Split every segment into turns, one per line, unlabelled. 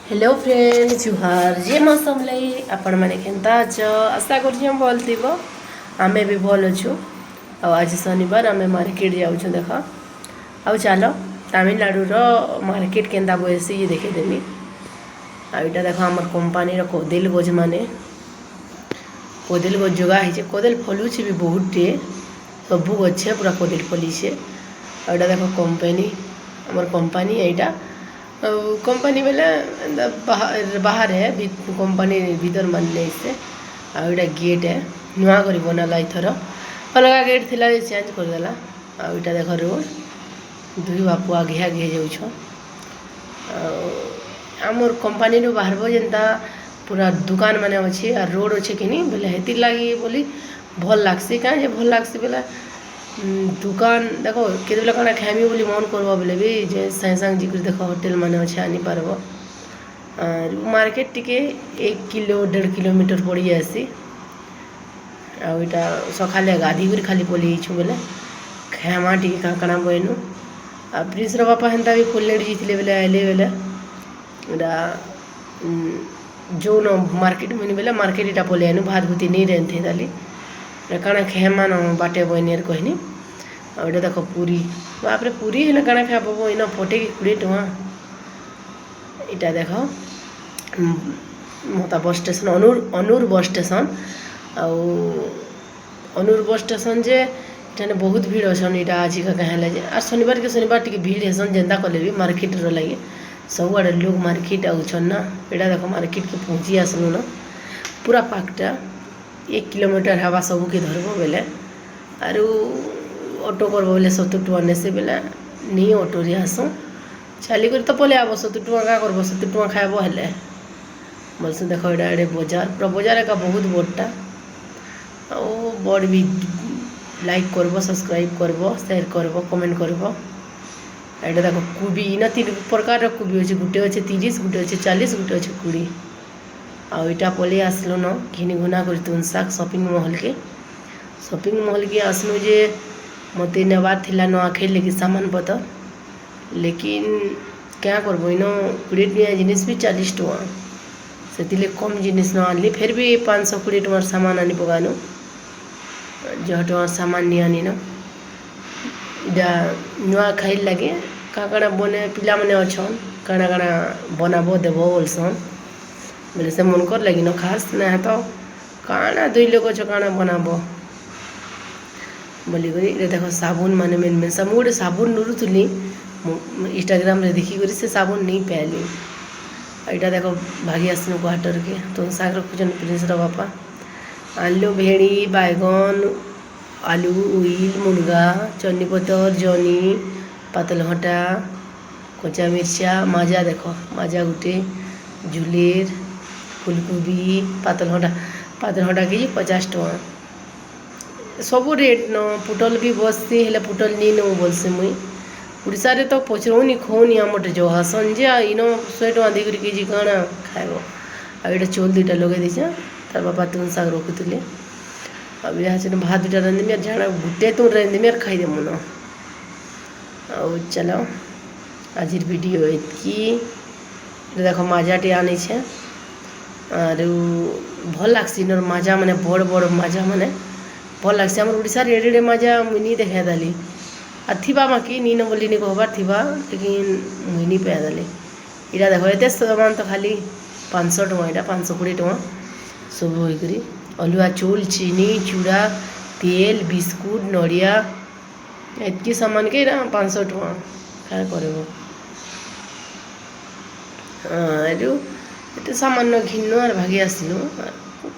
Hello friend, ଜୁହାର, ଜୟ ମା ସମଲେଇ। ଆପଣମାନେ କେନ୍ତା ଅଛ? ଆଶା କରୁଛେଁ ଭଲ ଥିବ। ଆମେ ବି ଭଲ ଅଛୁ। ଆଉ ଆଜି ଶନିବାର, ଆମେ ମାର୍କେଟ ଯାଉଛୁ ଦେଖ। ଆଉ ଚାଲ, ତାମିଲନାଡ଼ୁର ମାର୍କେଟ କେନ୍ତା ବଏସି ଯେ ଦେଖେଇଦେମି। ଆଉ ଏଇଟା ଦେଖ, ଆମର କମ୍ପାନୀର କୋଦେଲ ଗଛ ମାନେ, କୋଦେଲ ଗଛ ଯୋଗା ହେଇଛେ। କୋଦେଲ ଫଲୁଛେ ବି ବହୁତଟେ। ସବୁ ଗଛେ ପୁରା କୋଦେଲ ଫଲିଛେ। ଆଉ ଏଇଟା ଦେଖ କମ୍ପାନୀ, ଆମର କମ୍ପାନୀ ଏଇଟା। ଆଉ କମ୍ପାନୀ ବେଲେ ଏନ୍ତା ବାହାରେ, କମ୍ପାନୀ ଭିତର ମାନେ ନେଇସେ। ଆଉ ଏଇଟା ଗେଟ୍ ଏ, ନୂଆ କରି ବନାଲା ଏଥର। ଅଲଗା ଗେଟ୍ ଥିଲା ଯେ ଚେଞ୍ଜ କରିଦେଲା। ଆଉ ଏଇଟା ଦେଖ ରୋଡ଼, ଦୁଇ ବାପୁ ଆଗେ ଆଗେ ଯାଉଛନ୍। ଆଉ ଆମର୍ କମ୍ପାନୀରୁ ବାହାରବ ଯେନ୍ତା ପୁରା ଦୁକାନ ମାନେ ଅଛି ଆର୍ ରୋଡ଼ ଅଛି କିନି ବେଲେ ହେଥିର୍ ଲାଗି ବୋଲି ଭଲ୍ ଲାଗ୍ସି। କାଁ ଯେ ଭଲ୍ ଲାଗ୍ସି ବେଲେ ଦୁକାନ ଦେଖ, କେତେବେଲେ କାଣା ଖାଇମି ବୋଲି ମନ କରବ ବେଲେ ବି ଯେ ସାଙ୍ଗେ ସାଙ୍ଗେ ଯାଇକରି ଦେଖ, ହୋଟେଲ ମାନେ ଅଛେ, ଆନି ପାରବ। ଆରୁ ମାର୍କେଟ ଟିକେ 1 କିଲୋ 1.5 କିଲୋମିଟର ପଡ଼ି ଯାଏସି। ଆଉ ଏଇଟା ସକାଳେ ଗାଧି କରି ଖାଲି ପଲେଇ ଯାଇଛୁ ବେଲେ ଖାଇମା ଟିକେ କାଣା କାଣା ବଇନୁ। ଆଉ ପ୍ରିନ୍ସର ବାପା ହେନ୍ତା ବି ଫୁଲନେଡ଼ି ଯାଇଥିଲେ ବେଲେ ଆଇଲେ ବେଲେ ଏଇଟା ଯୋଉନ ମାର୍କେଟ ମୁନି ବେଲେ ମାର୍କେଟ ଇଟା ପଲେଇ ଆଇନୁ। ଭାତ ଭୁତି ନେଇ ରାନ୍ଧି ତାଲି, କାଣା ଖେମା ନ ବାଟେ ବଇନିର କହିନି। ଆଉ ଏଇଟା ଦେଖ ପୁରୀ। ବାପରେ, ପୁରୀ ହେଲେ କାଣା ଖାଇବ ଇନ ପଟେକି 20 ଟଙ୍କା। ଏଇଟା ଦେଖ ମତା ବସ୍ ଷ୍ଟେସନ୍, ଅନୁର, ଅନୁର ବସ୍ ଷ୍ଟେସନ୍। ଆଉ ଅନୁର ବସ୍ ଷ୍ଟେସନ୍ ଯେ ଏଠାନେ ବହୁତ ଭିଡ଼ ଅଛନ୍। ଏଇଟା ଆଜିକା କାଁ ହେଲା ଯେ ଆର୍ ଶନିବାର କେ ଶନିବାର ଟିକେ ଭିଡ଼ ହେସନ୍। ଯେନ୍ତା କଲେ ବି ମାର୍କେଟର ଲାଗି ସବୁଆଡ଼େ ଲୋକ ମାର୍କେଟ ଆଉଛନ୍ ନା। ଏଇଟା ଦେଖ, ମାର୍କେଟକେ ପହଞ୍ଚି ଆସିଲୁ ନା। ପୁରା ପାଖଟା, 1 କିଲୋମିଟର ହେବା ସବୁକେ ଧରବ ବେଲେ। ଆରୁ ଅଟୋ କରବ ବେଲେ 70 ଟଙ୍କା ନେସି ବେଲେ ନି ଅଟୋରେ ଆସୁଁ। ଚାଲିକରି ତ ପଲେଇ ଆବ, 70 ଟଙ୍କା କାଁ କରବ? 70 ଟଙ୍କା ଖାଇବ ହେଲେ ବୋଲସୁଁ। ଦେଖ, ଏଇଟା ଏଡ଼େ ବଜାର, ପୁରା ବଜାର ଏକା, ବହୁତ ବଡ଼ଟା। ଆଉ ବଡ଼ ବି ଲାଇକ୍ କରବ, ସବସ୍କ୍ରାଇବ୍ କରବ, ସେୟାର କରବ, କମେଣ୍ଟ କରବ। ଏଇଟା ଦେଖ କୁବି। ଇନ ତିନି ପ୍ରକାରର କୁବି ଅଛି। ଗୋଟେ ଅଛି 30, ଗୋଟେ ଅଛି 40, ଗୋଟେ ଅଛି 20। ଆଉ ଏଇଟା ପଲେଇ ଆସିଲୁ ନ ଘିନି ଘୁନା କରି ତୁନ୍ ଶାଗ ସପିଂ ମହଲକେ। ସପିଂ ମହଲକେ ଆସିଲୁ ଯେ ମତେ ନେବାର ଥିଲା ନୂଆଖାଇ ଲାଗି ସାମାନ ପତର। ଲେକିନ୍ କାଁ କରବ, ଇନ 20 ଟଙ୍କା ଜିନିଷ ବି 40 ଟଙ୍କା। ସେଥିର୍ଲାଗି କମ୍ ଜିନିଷ ନ ଆଣିଲି। ଫେର୍ ବି 520 ଟଙ୍କାର ସାମାନ ଆନି ପକାନୁ। ଜହ ଟଙ୍କାର ସାମାନ ନି ଆନିନ। ଇଟା ନୂଆଖାଇ ଲାଗି କାଁ କାଣା ବନେ, ପିଲାମାନେ ଅଛନ୍, କାଣା କାଣା ବନାବ ଦେବ ବୋଲସନ୍ ବେଲେ ସେମାନଙ୍କର ଲାଗି ନ ଖାସ୍। ନାଇଁ ତ କାଣା ଦୁଇ ଲୋକ ଅଛ, କାଣା ବନାବ ବୋଲିକରି। ଏଇଟା ଦେଖ ସାବୁନ ମାନେ, ମେନ୍ ମେନ୍ ସାବୁନ। ଗୋଟେ ସାବୁନ ନୁରୁଥିଲି ମୁଁ ଇନଷ୍ଟାଗ୍ରାମରେ ଦେଖିକରି, ସେ ସାବୁନ ନେଇ ପାଇଲି। ଆଉ ଏଇଟା ଦେଖ, ଭାଗି ଆସିନୁ କ୍ୱାର୍ଟରକେ। ତୁନ୍ ଶାଗ ରଖୁଛନ୍ ପ୍ରିନ୍ସର ବାପା। ଆଣିଲୁ ଭେଣ୍ଡି, ବାଇଗଣ, ଆଲୁ, ଉଇଲ୍, ମୁନଗା, ଚନିପତର, ଜନି, ପାତଲଘଣ୍ଟା, କଞ୍ଚା ମିର୍ଚା, ମାଜା। ଦେଖ ମାଜା ଗୁଟେ, ଝୁଲେର, ଫୁଲକୋବି, ପାତଲଘଣ୍ଟା। ପାତଲଘଣ୍ଟା କେଜି 50 ଟଙ୍କା। ସବୁ ରେଟ୍ ନ। ପୁଟଲ ବି ବସ୍ସି, ହେଲେ ପୁଟଲ ନି ନଉ ବୋଲ୍ସି ମୁଇଁ। ଓଡ଼ିଶାରେ ତ ପଚରଉନି, ଖଉନି। ଆମଟେ ଜହାସନ୍ ଯେ ଆଉ ଇନ 100 ଟଙ୍କା ଦେଇକରି କେଜି କାଣା ଖାଇବ? ଆଉ ଏଇଟା ଚଉଲ୍ ଦୁଇଟା ଲଗେଇ ଦେଇଛେଁ। ତାର ବାପା ତୁନ୍ ଶାଗ ରଖୁଥିଲେ। ଆଉ ଇହାଛେନ ଭାତ ଦୁଇଟା ରାନ୍ଧିମି ଆର୍ ଝାଣା ଗୁଟେ ତୁନ୍ ରାନ୍ଧିମି ଆର୍ ଖାଇଦେମୁ ନ। ଆଉ ଚାଲ, ଆଜିର ଭିଡ଼ିଓ ଏତ୍କି। ଏଇଟା ଦେଖ, ମାଜାଟେ ଆନିଛେ। ଆରୁ ଭଲ୍ ଲାଗ୍ସି ଇନର୍ ମାଜା ମାନେ, ବଡ଼ ବଡ଼ ମାଜା ମାନେ ଭଲ୍ ଲାଗ୍ସି। ଆମର ଓଡ଼ିଶାରେ ଏଡ଼େ ଏଡ଼େ ମାଜା ମୁଇଁ ନି ଦେଖେଇଦେଲି। ଆର୍ ଥିବା ବାକି ନିନ ବୋଲି ନି କହବାର୍, ଥିବା, ଲେକିନ୍ ମୁଇଁ ନି ପାଇଦେଲି। ଏଇଟା ଦେଖ, ଏତେ ସାମାନ ତ ଖାଲି 500 ଟଙ୍କା। ଏଇଟା 520 ଟଙ୍କା ସବୁ ହେଇକରି। ଅଲୁଆ ଚଉଲ୍, ଚିନି, ଚୁଡ଼ା, ତେଲ, ବିସ୍କୁଟ, ନଡ଼ିଆ, ଏତ୍କି ସାମାନକେ ଏଇଟା 500 ଟଙ୍କା। କାଣା କରିବ? ଆରୁ ଏତେ ସାମାନ ଘିନ୍ନୁ ଆର୍ ଭାଗି ଆସିଲୁ।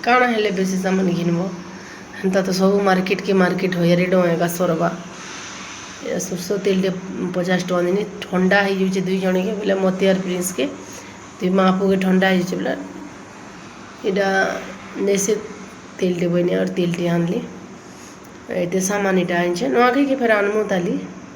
କାଣା ହେଲେ ବେଶୀ ସାମାନ ଘିନ୍ବ? ହେନ୍ତା ତ ସବୁ ମାର୍କେଟକେ ମାର୍କେଟ 1000 ଟଙ୍କା ଏକା ସରବା। ସୋରିଷ ତେଲଟେ 50 ଟଙ୍କା ଦେନି। ଥଣ୍ଡା ହେଇଯାଉଛେ ଦୁଇ ଜଣକେ ବୋଲେ, ମତେ ଆର୍ ପ୍ରିନ୍ସକେ, ଦୁଇ ମା ପୁଅକେ ଥଣ୍ଡା ହେଇଯାଉଛେ ବୋଲେ ଏଇଟା ନେସେ ତେଲଟେ ବଇନି। ଆର୍ ତେଲଟେ ଆଣିଲି। ଏତେ ସାମାନ ଏଇଟା ଆଣିଛେ, ନୂଆଖାଇକେ ଫେର୍ ଆନମୁ ତାଲି।